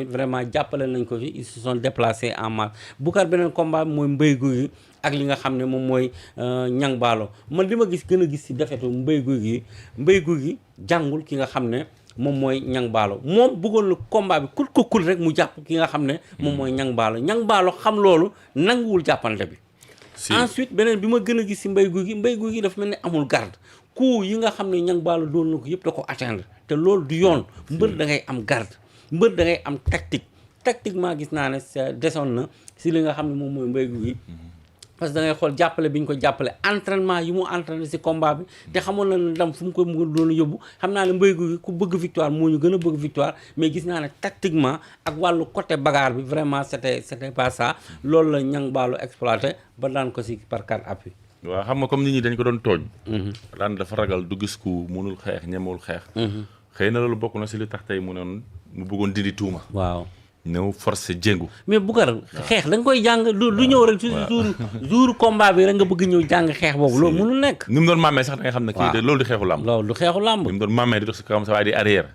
vraiment jàppale nañ ko fi ils se sont déplacés en masse Boucar beneen combat bi mooy Mbaye Gouy Gui ak li nga xam ne moom mooy Niang Ballo man li ma gën a gis ci defetu Mbaye Gouy Gui jàngul ki nga xam ne moom mooy Niang Ballo moom bëggoon na combat bi kul rek mu jàpp ki nga xam ne moom mooy Niang Ballo xam loolu nanguwul jàppante bi. ensuite beneen bi ma gën a gis ci Mbaye Gouy Gui dafa mel ni amul garde coup yi nga xam ne Niang Ballo doon na ko yëpp da ko atteindre te loolu du yoon mbër da ngay am garde mbër da ngay am tactiquement gis naa ne desoon na si li nga xam ne moom mooy Mbaye Gouy Gui parce que da ngay xool jàppale bi ñu ko jàppale entraînement yi mu entraîné si combat bi te xamoon na ne ndam fu mu ko doon yóbbu xam naa ne Mbaye Gouy Gui ku bëgg victoire moo ñu gën a bëgg victoire mais gis naa ne tactiquement ak wàllu côté bagarre bi vraiment c'était pas ça loolu la Niang Ballo exploité ba daan ko si par 4 appuis. waaw xam nga comme nit ñi dañ ko doon tooñ. daan dafa ragal du gis ku mënul xeex ñemewul xeex. xëy na loolu bokk na si li tax tey mu bëggoon dindi tuuma. waaw ñëw forcé jéngu. mais Boucar xeex da nga koy jàng lu ñëw rek. jour combat bi rek nga bëgg ñëw jàng xeex boobu. loolu mënul nekk. ni mu doon màmmee sax da nga xam ne kii de loolu di xeexu làmb. loolu du xeexu làmb. ni mu doon màmmee di dox si kawam sa waaye di arrière.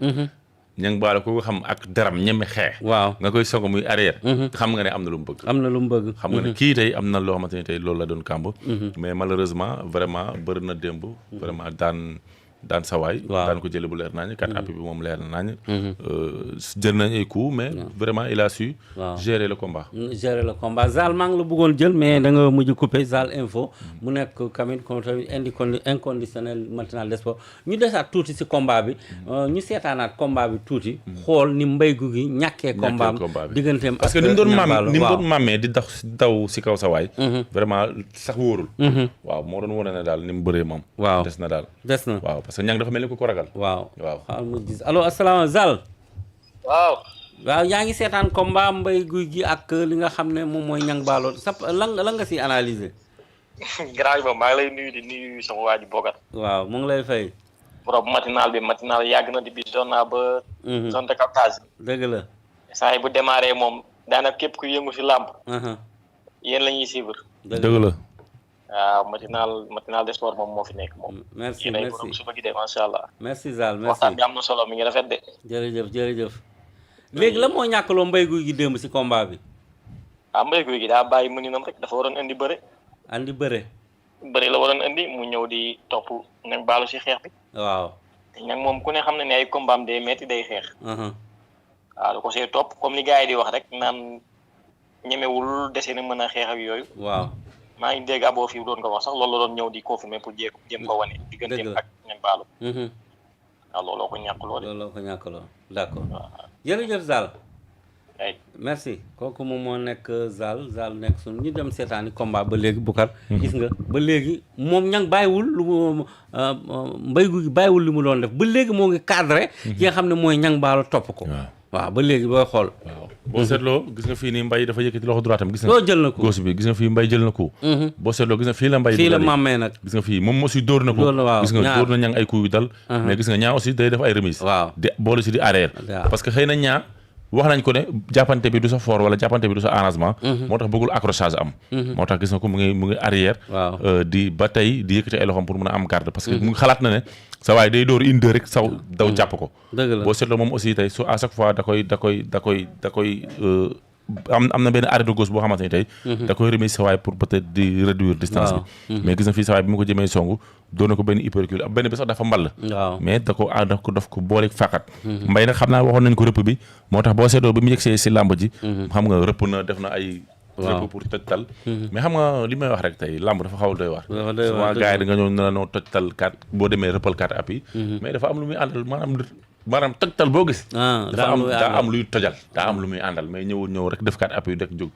Niang Ballo ko xam ak daram ñeme xeex. waaw nga koy song muy arrière. xam nga ne am na lu mu bëgg. xam nga ne kii tey am na loo xamante ne tey loolu la doon kàmb. mais malheureusement vraiment bëri na démb. vraiment daan sawaay. daan ko jëlee bu leer nañ 4 appuis bi moom leer na nañ. jël nañ ay coups mais vraiment il a su. gérer le combat. Zal maa ngi la bëggoon jël mais da nga mujj coupé Zal info. mu nekk tamit inconditionnel matinal des sports ñu desaat tuuti si combat bi. ñu seetaanaat combat bi tuuti. xool ni Mbaye Gouy Gui ñàkkee combat bi digganteem parce que ni mu doon màmmee di daw si kaw sawaay. vraiment sax wóorul. waaw moo doon wane ne daal ni mu bëree moom. waaw des na daal waaw. parce que Niang dafa mel ni ko ragal. waaw xaaral ma gis allo asalaamaaleykum Zal. waaw yaa ngi seetaan combat Mbaye Gouy Gui ak li nga xam ne moom mooy Niang Ballo lan nga si analyser. grand bi maa ngi lay nuyu di nuyu sama waa ji Bogat. waaw mu ngi lay fay. borom matinal yàgg na depuis zone A ba. zone de captage. dëgg la. saa yi bu démarré moom daanaka képp ku yëngu si làmb. yéen la ñuy suivre. dëgg la. waaw matinal de sport moom moo fi nekk moom. merci borom suba gi de macha allah. merci Zal merci waxtaan bi am na solo mi ngi rafet de. jërëjëf léegi la moo ñàkkaloo Mbaye Gouy Gui démb si combat bi. Mbaye Gouy Gui daa bàyyi mëninam rek dafa waroon indi bëre. bëre la waroon indi mu ñëw di topp Niang Ballo si xeex bi. waaw te Niang moom ku ne xam na ne ay combat am day metti day xeex. waaw da ko see topp comme li gars yi di wax rek naan ñemewul dese na mën a xeex ak yooyu. waaw. maa ngi dégg aboo fii doon ko wax sax loolu la doon ñëw di confirmer pour jéem ko wane. digganteem ak Niang Ballo. waaw looloo ko ñàkkloo. d'accord jërëjëf Zal. merci kooku moom moo nekk Zal nekk suñu ñu dem seetaani combat ba léegi Boucar. gis nga ba léegi moom Niang bàyyiwul lu mu Mbaye Gouy Gui bàyyiwul li mu doon def ba léegi moo ngi cadré. ki nga xam ne mooy Niang Ballo topp ko. waaw ba léegi booy xool. boo seetloo gis nga fii nii Mbaye dafa yëkkati loxo droitam gis nga. loo jël na ko gauche bi gis nga fii Mbaye jël na ko. boo seetloo gis nga fii la Mbaye. fii la mammee nag. gis nga fii moom aussi dóor na ko. gis nga dóor na Niang ay coups yu dal. mais gis nga ñaa aussi day def ay remise. waaw di boole si di arrière. parce que xëy na ñaa wax nañ ko ne jàppante bi du sa fort wala jàppante bi du sa arrangement. moo tax bëggul accrochage am. moo tax gis nga ko mu ngi arrière. di ba tey di yëkkati ay loxoom pour mën a am garde parce que mu ngi xalaat na ne sa waay day dóor une deux rek saw daw jàpp ko. dëgg la boo seetloo moom aussi tey à chaque fois da koy am na benn arrêt de gauche boo xamante ni tey. da koy remise sa waay pour peut-être di réduire distance bi. mais gis na fii sa waay bi mu ko jëmee songu doon na ko benn hypercule benn bi sax dafa mball. mais daf ko boole fàqat. Mbaye nag xam naa waxoon nañ ko rëpp bi moo tax boo seetloo bi mu yegsee si làmb ji. xam nga rëpp na def na ay. rëpp pour tojtal. mais xam nga li may wax rek tey làmb dafa xaw a doy waar. souvent gars yi da nga ñëw ne la noo tojtal 4 boo demee rëppal 4 appuis. mais dafa am lu muy àndal maanaam tojtal boo gis. daa am luy tojal daa am lu muy àndal mais ñëw rek def 4 appuis rek jóg.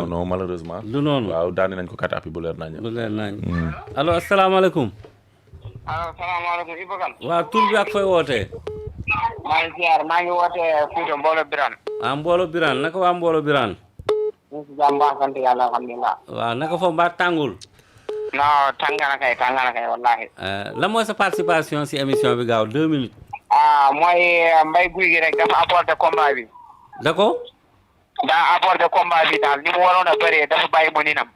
non malheureusement. du noonu waaw daane nañ ko 4 appuis bu leer nañ. allo asalaamaaleykum. salaamaaleykum Iba Kane. waaw tur bi ak fooy wootee. maa ngi wootee Fouta Mbolo Birane. Mbolo Birane naka waa Mbolo Birane. ñu ngi si jàmm baax sant yàlla alhamdulilah. waaw naka foofu mbaa tàngul. non tàngana kay wallaahi. lan mooy sa participation si émission bi gaaw 2 minutes. mooy Mbaye Gouy Gui rek dafa apporté combat bi. daa apporté combat bi daal ni mu waroon a bëree dafa bàyyi mëninam.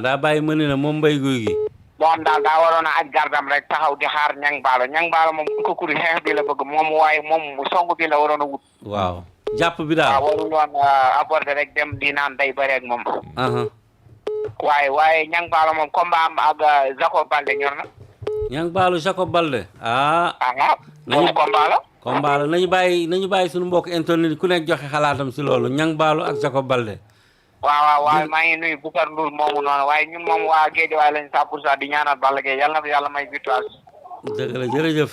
daa bàyyi mëninam moom Mbaye Gouy Gui. moom daal daa waroon a aj gardam rek taxaw di xaar Niang Ballo moom ku ko kuri xeex bi la bëgg moom waaye moom songu bi la waroon a wut. waaw jàpp bi daal warul woon aborder rek dem di naan day bëre ak moom. waaye Niang Ballo moom combat am ak Jacob Baldé ñor na. Niang Ballo Jacob Baldé nañu combat la nañu bàyyi suñu mbokk internet ku nekk joxe xalaatam si loolu Niang Ballo ak Jacob Baldé. waaw maa ngi nuyu Boucar Ndour moomu noonu waaye ñun moom waa Guédiawaye lañ 100% di ñaanal Balla Gaye yàlla na yàlla may victoire. dëgg la jërëjëf.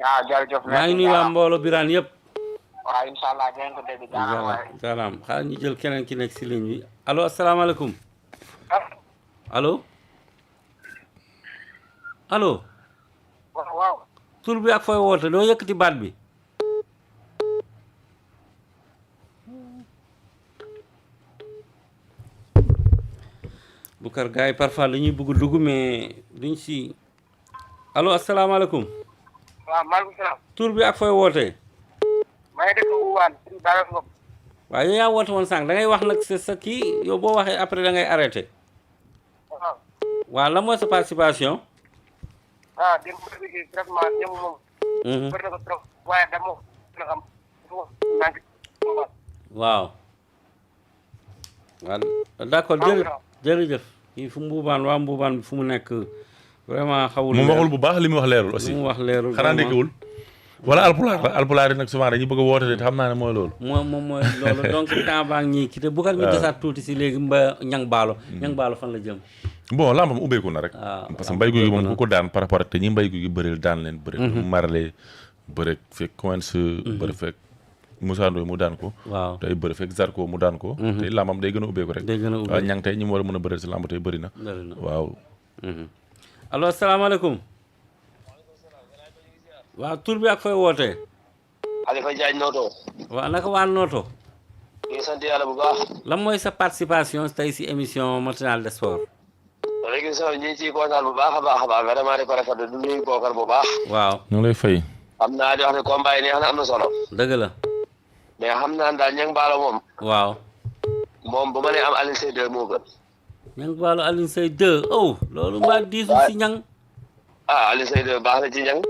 waaw jërëjëf. maa ngi nuyu waa mbooloo Birane yëpp. waaw incha allah dinañ ko dégg. salaam xaaral ñu jël keneen ki nekk si ligne bi allo asalaamaaleykum. allo. waaw. tur bi ak fooy woote doo yëkkati baat bi. Boucar gars yi parfois dañuy bëgg dugg mais duñ si allo asalaamaaleykum. waaw maaleykum salaam. tur bi ak fooy wootee. maa ngi dëkk Wuwaan Daara Ngom. waaw yow yaa woote woon sànq da ngay wax nag sa kii yow boo waxee après da ngay arrêté. waaw. waaw la mooy sa participation. démb bi traitement démb moom. bëri na ko trop waaye dama la am. waaw. d'accord jërëjëf kii fu mbuubaan waa mbuubaan bi fu mu nekk vraiment xawul. mu waxul bu baax li mu wax leerul aussi. mu wax leerul xanaa ndekkiwul. wala alpulaar yi nag souvent dañuy bëgg a woote de xam naa ne mooy loolu. moom mooy loolu donc temps baa ngi ñii kii te bu ko ñu desaat tuuti si léegi Niang Ballo. Niang Ballo fan la jëm. bon lambam ubbeeku na rek. parce que mbay guy gi moom ku ko daan par rapport ak te ñi mbay guy gi bëreel daan leen bëri. marale bëri fekk Coens bëri fekk Moussa Ndoye mu daan ko. waaw tey bëri fekk Zarko mu daan ko. tey lambam day gën a ubbeeku rek. day gën a ubbeeku waaw Niang tey ñi mu war a mën a bëreel si lamb tey bëri na. waaw. allo asalaamaaleykum. waaw tur bi ak fooy wootee. Khalifa Diagne Noto. waaw naka waa Noto. ñu ngi sant yàlla bu baax. lan mooy sa participation tey si émission matinale de sport. léegi sax ñu ngi ciy kontaan bu baax a baax vraiment di ko rafetlu du nuyu Bokar bu baax. waaw ñu ngi lay fay. xam naa di wax ne combat yi neex na am na solo. dëgg la. mais xam naa daal Niang Ballo moom. waaw. moom bu ma nee am Alioune Seye 2 moo gën. Niang Ballo Alioune Seye 2 loolu mbaa diisul si Niang. Alioune Seye 2 baax na ci Niang.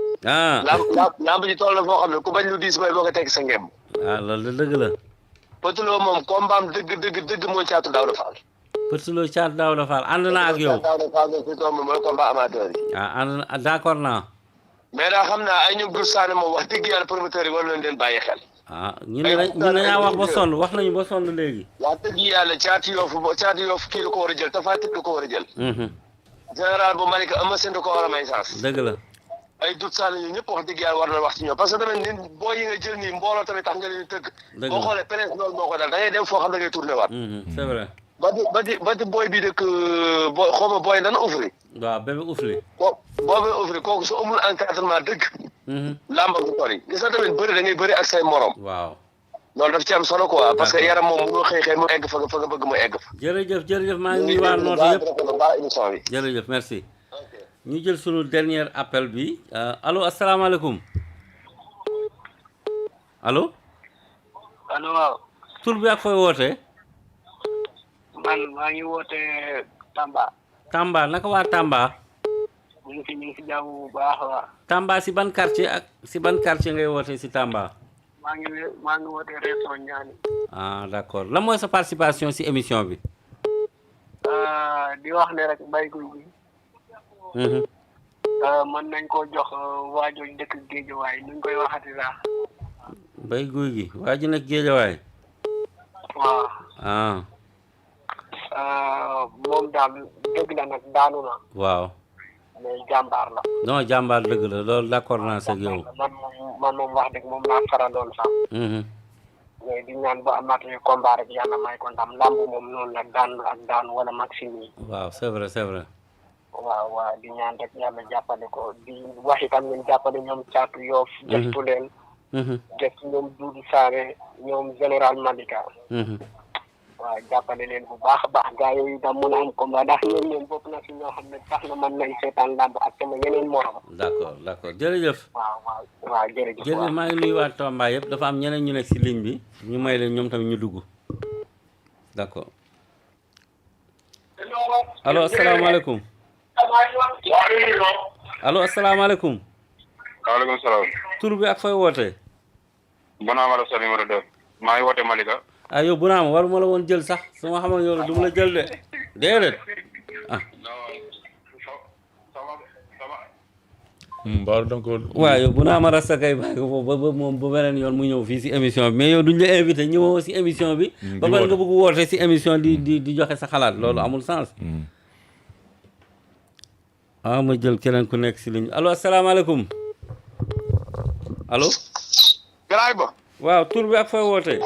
lamb ji toll na foo xam ne ku bañ lu diis mooy boo ko teg sa ngem. loolu de dëgg la. Petit Lo moom combat am dëgg mooy caatu Daouda Fall. Petit Lo caatu Daouda Fall ànd naa ak yow. Daouda Fall moom mooy combat amateur yi. ànd d'accord naa. mais daa xam naa ay ñoom Dour Sané moom wax dëgg yàlla promoteur yi war nañ leen bàyyi xel. ñun dañaa wax ba sonn wax nañu ba sonn léegi. wax dëgg yàlla caati yoofu kii lu ko war a jël Tapha Tine lu ko war a jël. général bu Malika Eumeu Sène du ko war a may chance. dëgg la. ay Dour Sané ñu ñëpp wax dëgg yàlla war na wax ci ñoom parce que tamit nit boo yi nga jël nii mbooloo tamit tax nga leen tëgg. dëgg la boo xoolee PNS loolu moo ko dal da ngay dem foo xam da ngay tourné waat. c'est vrai. ba di booy bi dëkk xaw ma booy nan Oufli. waaw bébé Oufli. boobu Oufli kooku su amul encadrement dëgg. làmba du sori gis na tamit bëri da ngay bëri ak say morom. waaw. loolu daf ci am solo quoi parce que yaram moom mënoo xëy mu egg fa nga bëgg mu egg fa. jërëjëf maa ngi nuyu waa Noto yëpp jërëjëf merci. ñu jël sunu dernier appel bi allo asalaamaaleykum allo. waaw. tur bi ak fooy wootee. man maa ngi woote Tamba. Tamba naka waa Tamba. ñu ngi si jàmm bu baax waa. Tamba si ban quartier ngay wootee si Tamba. maa ngi woote région Niani. d'accord lan mooy sa participation si émission bi. di wax ne rek mbay guy gi. mën nañ koo jox waajooñ dëkk Géejawaay nuñ koy waxati sax. mbay guy gi waaju nekk Géejawaay. waaw. moom daal dëgg la nag daanu na. waaw. mais jàmbaar la. non jàmbaar dëgg la loolu d'accord naa ak yow. man moom wax dëgg moom laa faraloon sax. mais di ñaan ba amaatee combat rek yàlla may ko ndam lamb moom noonu la daan wala maxime yi. waaw c'est vrai. waaw di ñaan rek yàlla jàppale ko di wax itam ngeen jàppale ñoom caatu Yoff. gestu leen. gestu ñoom Doudou Sané ñoom général Malika. waaw jàppale leen bu baax a baax gars yooyu itam mën a am combat ndax ñoom bokk na si ñoo xam ne tax na mën nañ seetaan lamb ak sama yeneen morom. d'accord jërëjëf. waaw jërëjëf. maa ngi nuyu waa Tamba yëpp dafa am ñeneen ñu nekk si ligne bi ñu may leen ñoom tamit ñu dugg d'accord allo asalaamaaleykum. allo asalaamaaleykum. waaleykum salaam. tur bi ak fooy wootee. Bounama Rassa numéro 2. maa ngi woote Malika. ah yow bu naa ma waruma la woon jël sax su ma xamoon yow du ma la jël de déedéet ah. Mbaaru donc. waaw yow bu naa ma rasta kay bàyyi ko foofu ba moom ba beneen yoon mu ñëw fii si émission bi mais yow duñ la invité ñëwoo si émission bi. ba pare nga bëgg woote si émission di joxe sa xalaat loolu amul sens. ah ma jël keneen ku nekk si ligne allo asalaamaaleykum allo. Garaay ba. waaw tur bi ak fooy wootee.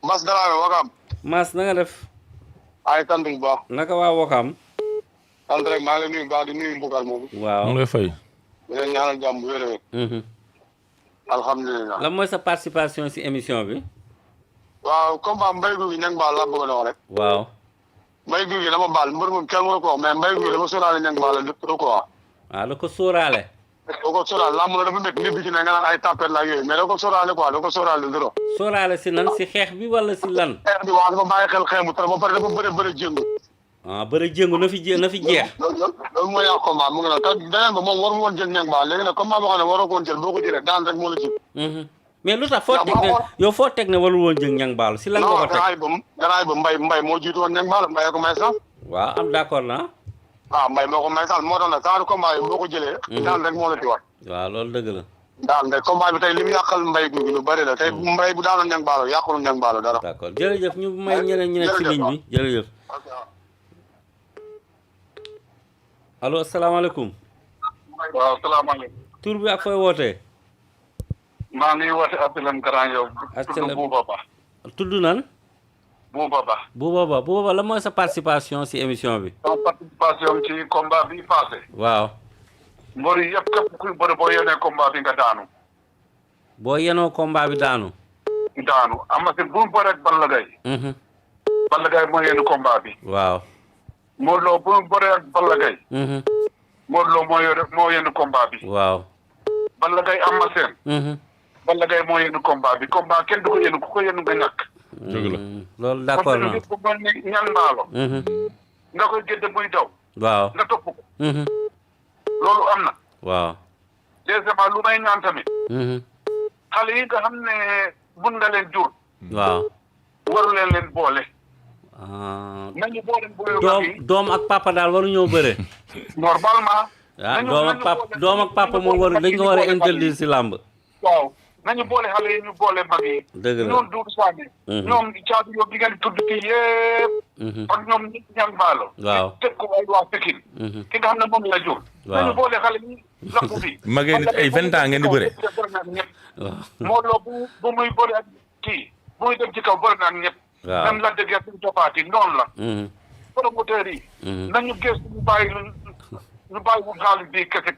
Mas Dramé Wakaam. Mas na nga def. ay sant bu baax. naka waa Wakaam. sant rek maa ngi lay nuyu baax di nuyu Boucar moomu. waaw mu ngi lay fay. di leen ñaanal jàmm bu wér-wér. alhamdulilah. lan mooy sa participation si émission bi. waaw combat Mbaye Gouy Gui Niang Ballo laa bëgg a wax rek. waaw. Mbaye Gouy Gui dama baal mbër moom kenn mënu ko wax mais Mbaye Gouy Gui dama sóoraale Niang Ballo lépp ko wax. waaw da ko sóoraale. da ko sóoraale laa mun a dafa métti nit bi ci ne nga naan ay tapet la yooyu mais da ko sóoraale quoi da ko sóoraale dara. sóoraale si nan si xeex bi wala si lan. xeex bi waaw dafa bàyyi xel xeex bu trop ba pare dafa bëre jéngu. ah bëri jéngu na fi jeex. loolu mooy yàq combat mu ngi noonu te beneen ba moom waru woon jël Niang Ballo léegi nag combat boo xam ne waroo ko woon jël boo ko jëlee daan rek moo la ci. mais lu tax foo teg ne yow foo teg ne warul woon jël Niang Ballo si lan nga ko teg. garaay ba mbay moo jiitu woon Niang Ballo mbay ko may sax. waaw am d'accord na. waaw mbay moo ko may sax moo tax nag genre combat yi boo ko jëlee. daan rek moo la ci war. waaw loolu dëgg la. daan rek combat bi tey li mu yàqal Mbaye Gouy Gui lu bëri la tey mbay bu daanoon Niang Ballo yàqul Niang Ballo dara. d'accord jërëjëf ñu may ñeneen ñu nekk ci ligne bi jërëjëf. allo asalaamaaleykum. waaw salaamaaleykum. tur bi ak fooy wootee. maa ngi woote Abdoulaye Grand Yoff. tudd Bouba Ba. tudd nan. Bouba Ba. Bouba Ba la mooy sa participation si émission bi. sama participation ci combat bi passé. waaw. mbër yi yëpp képp kuy bëri boo yenee combat bi nga daanu. boo yenoo combat bi daanu. am na si bu mu bëree ak Balla Gaye. Balla Gaye moo yenn combat bi. waaw. Modou Lo bu mu bëree ak Balla Gaye. Modou Lo moo yenn combat bi. waaw. Balla Gaye am na seen. Balla Gaye moo yenn combat bi combat kenn du ko yenn ku ko yenn nga ñàkk. dëgg la loolu d'accord na. parce que bu mel ni Niang Ballo. nga koy gédde muy daw. waaw. nga topp ko. loolu am na. waaw. deuxièmement lu may ñaan tamit. xale yi nga xam ne bun nga leen jur. waaw. waru leen boole. nañu boole doom ak papa daal waru ñoo bëre. normalement. doom ak papa moom waru dañ ko war a interdire si làmb. waaw nañu boole xale yi ñu boole mag yi. dëgg la ñoom Doudou Sané. ñoom Thiatou Yoff bi ngeen tudd fii yëpp. ak ñoom Niang Ballo. waaw teg ko ay waa Pikine. ki nga xam ne moom la jur. waaw nañu boole xale yi lakk bi. magee nit ay 20 ans ngeen di bëre. waaw. Modou Lo bu muy bëri ak kii bu muy dem ci kaw bëri na ak ñëpp. waaw même la dëgg suñu topaati noonu la. promoteurs yi. nañu gëstu ñu bàyyi wu xaalis bi kese.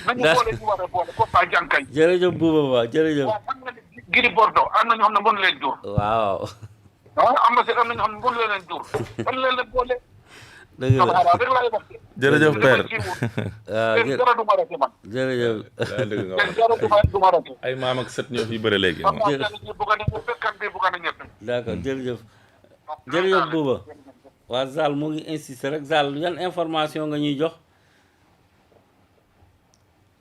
nañu boole ñu war a boole ko ba jànkay. jërëjëf Bouba Ba jërëjëf. waaw xam nga Gris Bordeaux am na ñoo xam ne mënu leen jur. waaw. am na am na ñoo xam ne mënu leen jur. fan leen boole. dëgg la rek laay wax. jërëjëf père. dara du ma rate man. jërëjëf. dara du ma rate. ay maam ak sët ñoo fi bëre léegi. d'accord jërëjëf. jërëjëf Bouba. waa Zal mu ngi insister rek Zal yan information nga ñuy jox.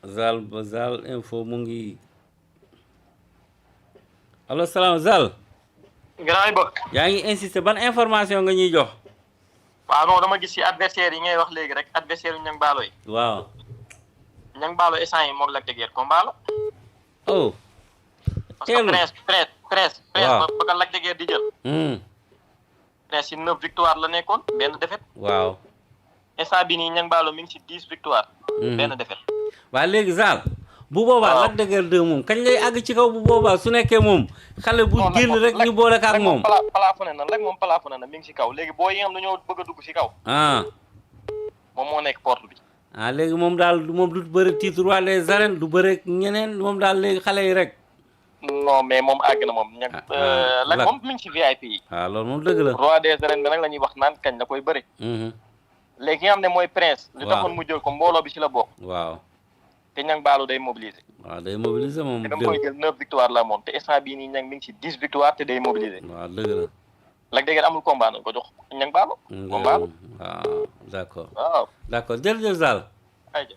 Zal info mu ngi. allo salaam Zal. gannaaw bokk. yaa ngi insister ban information nga ñuy jox. waaw non dama gis ci adversaire yi ngay wax léegi rek adversaire yu Niang Ballo yi. waaw. Niang Ballo instant yi moog Lac de Guiers combat la. oh. parce que Prince. waaw ba Lac de Guiers di jël. Prince ci 9 victoire la nekkoon benn défaite. waaw. instant bi nii Niang Ballo mi ngi ci 10 victoire. benn défaite. waaw léegi Zal. bu boobaa Lac de Guiers 2 moom kañ lay àgg ci kaw bu boobaa su nekkee moom. xale bu génn rek ñu boole ko ak moom. plafonné na mi ngi ci kaw léegi boo yi nga xam dañoo bëgg a dugg ci kaw. moom moo nekk porte bi. léegi moom daal moom du bëri titre roi des arènes du bëri ñeneen moom daal léegi xale yi rek. non mais moom àgg na moom. Lac moom mi ngi ci VIP yi. loolu moom dëgg la. roi des arènes bi nag la ñuy wax naan kañ la koy bëri. léegi nga xam ne mooy Prince. li taxoon mu jël ko mbooloo bi ci la bokk. waaw. te Niang Ballo day mobiliser. waaw day mobiliser moom. te dama koy jël 9 victoire la moom te instant bii nii Niang mi ngi ci 10 victoire te day mobiliser. waaw dëgg la. Lac de Guiers amul combat nañ ko jox Niang Ballo. combat la waaw d'accord. waaw d'accord jërëjëf Zal. ayca.